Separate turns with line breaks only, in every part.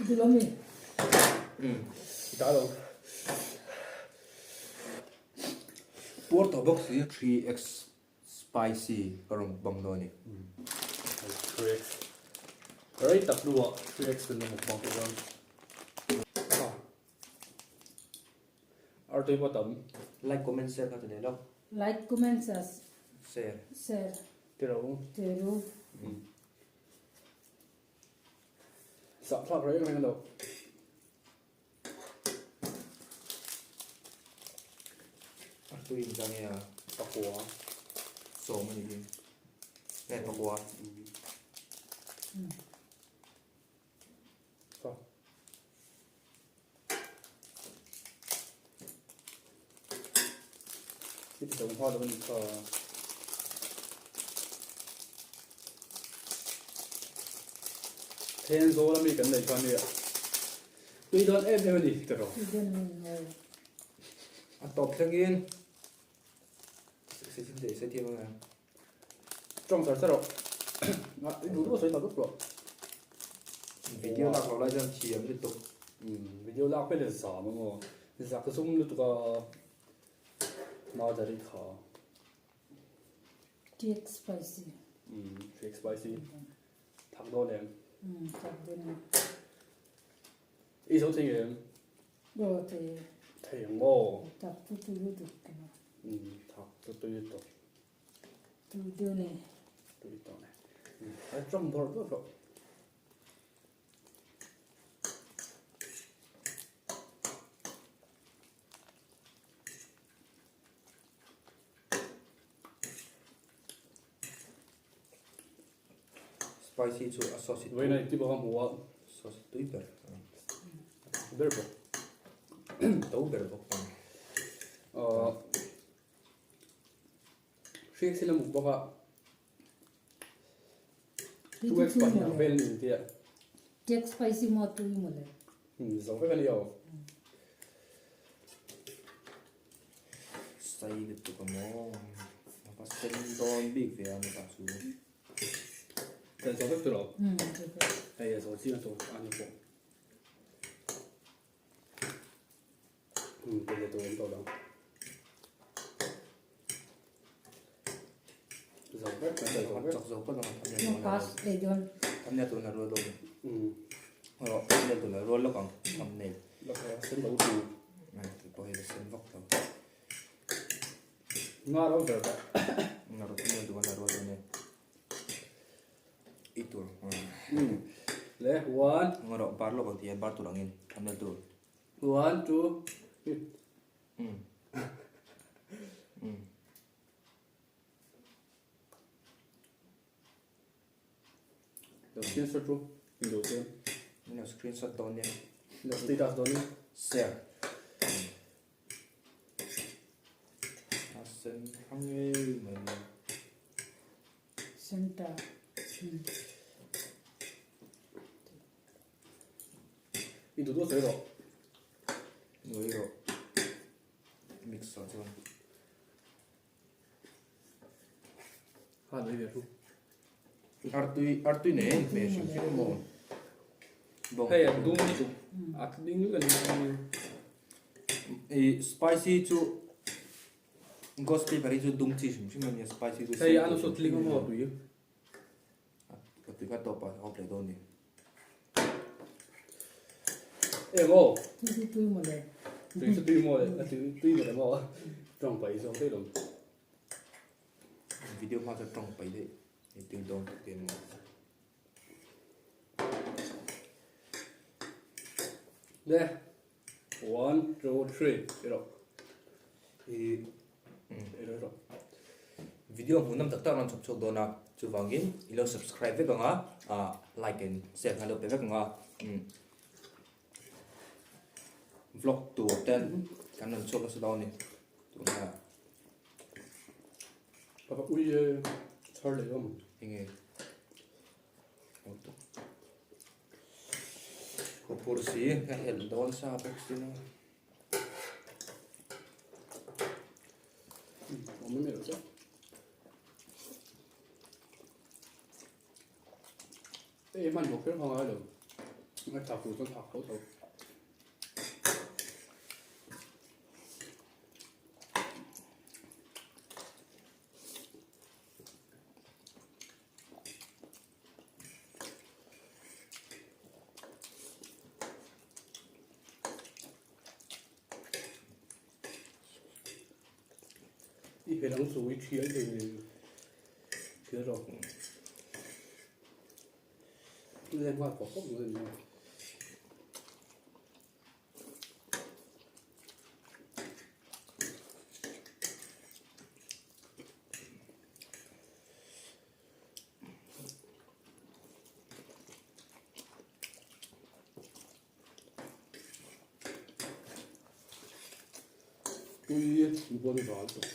Dulomi.
Dah lo.
Puar tawh bawk si. 3x spicy ka rawn bang dawn a ni.
3x. Rei tak hnuah 3x kan la mukbang tawh dawn. Artui pawh tam.
Like comment share kha ti leh lo.
Like comment
share.
Share.
Tiro.
Tiro.
Sak thlak reng reng lo.
Artui in chang e a.
Pakua.
Sawm a ni hi. Nge pakua.
I ti dang hma lo a nih kha. Then zawl ami kan nei kha nia. Tui dawn em em a ni ti rawh.
Tui dawn em em.
A tawp thlengin se thiam ang em.
Tawng char char rawh. I duh duh sawi tak dup rawh.
Video lak loh lai chuan thiam lutuk.
Video lak vel hi zam ang aw. Zak zum lutuk a Madari kha.
Cake spicy.
Cake spicy. Thak dawn em?
Thak dawn em.
I zo thei em?
Aw thei e.
Thei ang maw?
Thak chu tui lutuk.
Thak chu tui lutuk.
Tui deuh nei.
Tui tawh nei. A tawng bawrh bawrh rawh.
Spicy chu a sauce hi
Vawiin a inti bawk a hmu a.
Sauce tui ber.
Ber bawk.
To ber bawk.
Hriak sin a muk bawk a. 2x pahnih vel ni tia.
Tek spicy mo tui mo le.
Zo vek ani aw.
Sai lutuk a maw. Ka sen dawn bik ve a ni ta chu.
Kan zo vek tur aw. Hei a zo chiang tur ani pawh.
Thumbnail tuna rual dawn rawh thumbnail tuna rual lawk ang thumbnail pawh hi sen vak lo nga rawh thumbnail tuna rual dawn e i tur
le one
nga rawh bar lawk ang ti hian bar tur angin thumbnail tur
One, two, three. Lo screenshot ru. Lo chuan.
Lo screenshot dawn nia.
Lo status dawn nia.
Share. A sen hang ngei mai ni.
Center.
I duh duh sawi rawh.
Ngawi rawh. Mix ah chuan.
Ha nui ve thu.
Artui artui nei en hmel hrim hrim maw. Bawng.
Hei a dum ni chu. A ding lutuk a ni.
I spicy chu ghost pepper hi chu dum chi hrim hrim a nia spicy chu.
Hei a nu tling a maw tui.
Ka tui kha tawp ah hawp leh dawn ni.
Eng aw.
Tui chu tui maw le.
Tui chu tui maw le. A tui tui maw le maw. Tawng pai zawk daih lo.
Video hma chuan tawng pai daih. Hei tui dawn tak te maw.
Le. 1 2 3 iro.
I
iro iro.
Video hmuhnawm tak tak an rawn chhawp chhuak dawn a, chuvangin i lo subscribe vek ang a, ah like and share kha lo pe vek ang a, umm vlog tur ten kan rawn chhuak nasa dawn a ni tunah.
Papa ui e chhar leh awm.
Enge. Huphur si a helh dawn sa bawk si na.
Ei hman bawk kher hmang ai lo. A thak tur chuan thak tho tho. I he lang chu i thial thei ni thial rawh lem nghal pawp pawp mai ni. Tui bawn val tawh.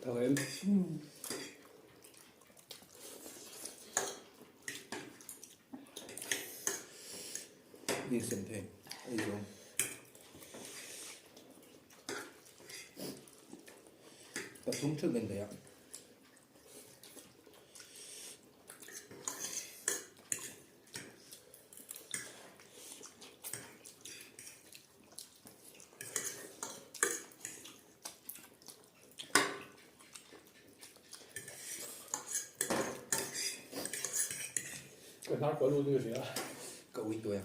Thằng em.
Ni sem thei ei zawng. Pathum theuh kan daih a.
Ka hnar kual lut nge sia.
Ka ui tuai a.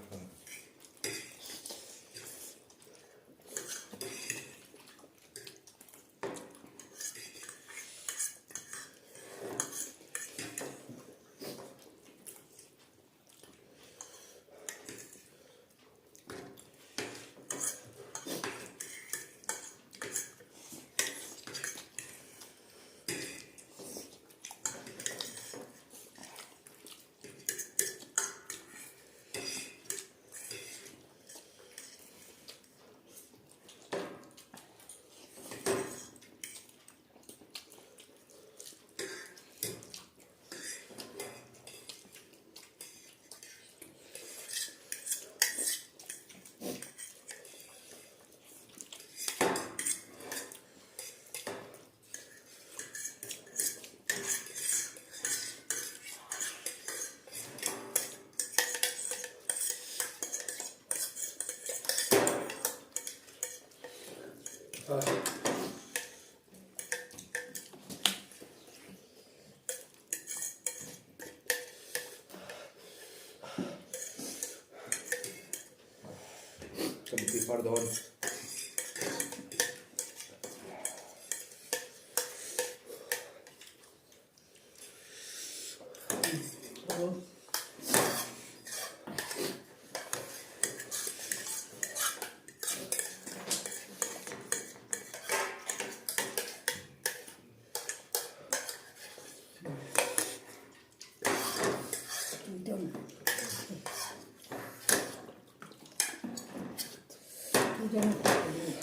Ka mipui far dawn.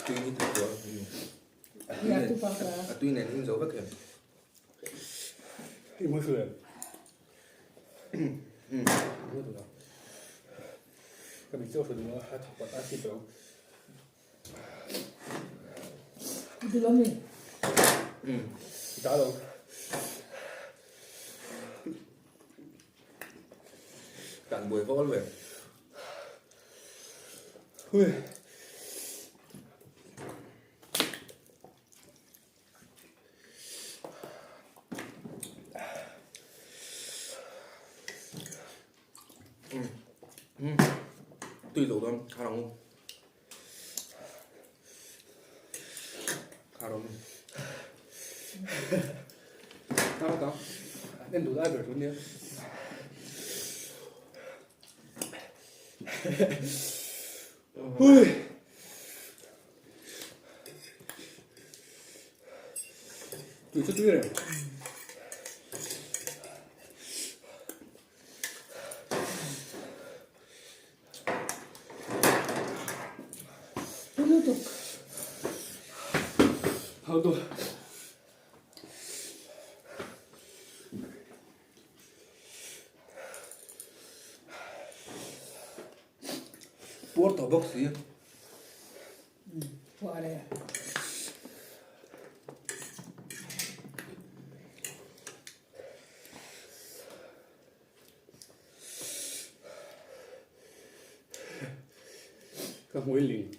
Tui hi tui kual a tui nen in zo vek em.
I mui hru em? Ka mit chu a hru duh a, a thawk a thip lo. I ta lo.
Tan buai vak alve.
Hui.
Tui lo dawn kha rang u. Kha rang u.
Ta ta. En duh lai ber tun nia. Hui. Tui chu tui reng.
lutuk.
How do
Puar tawh bawk si.
Puar e.
Ka hmui ling.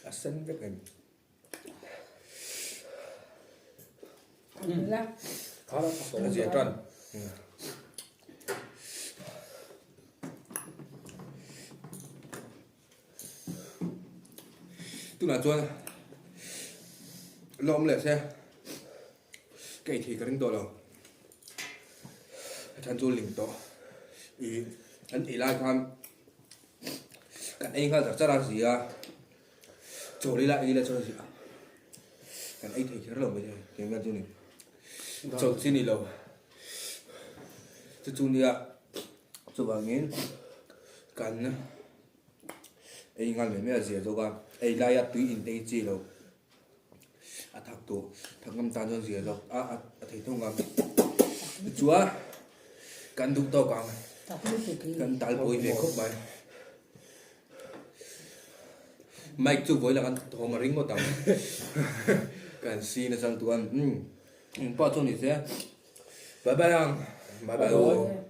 A sen vek em.
La.
A zia tan. Tunah chuan lawm leh se ka ei thei ka ring tawh lo. A chhan chu ling tawh. Ih an ei lai khan kan ei nghal char char a zia a. Chaw lila ei la chuan zia kan ei thei kher lo mai thei tih vel chu ni. Chaw chi ni lo. Chu chu nia chuvangin kan ei nghal mai mai a zia zawk a, ei laia tui in te hi chi lo a thak tawh thak ngam tan chuan zia zawk a a thei thung ang. Tichuan kan duh tawk ang kan tal pawi ve khawp mai. Mike chu vawi laka thawm a ring ngawt ang. Kan scene atang chuan umm engpawh chu ni se. Bye bye ang. Bye bye u.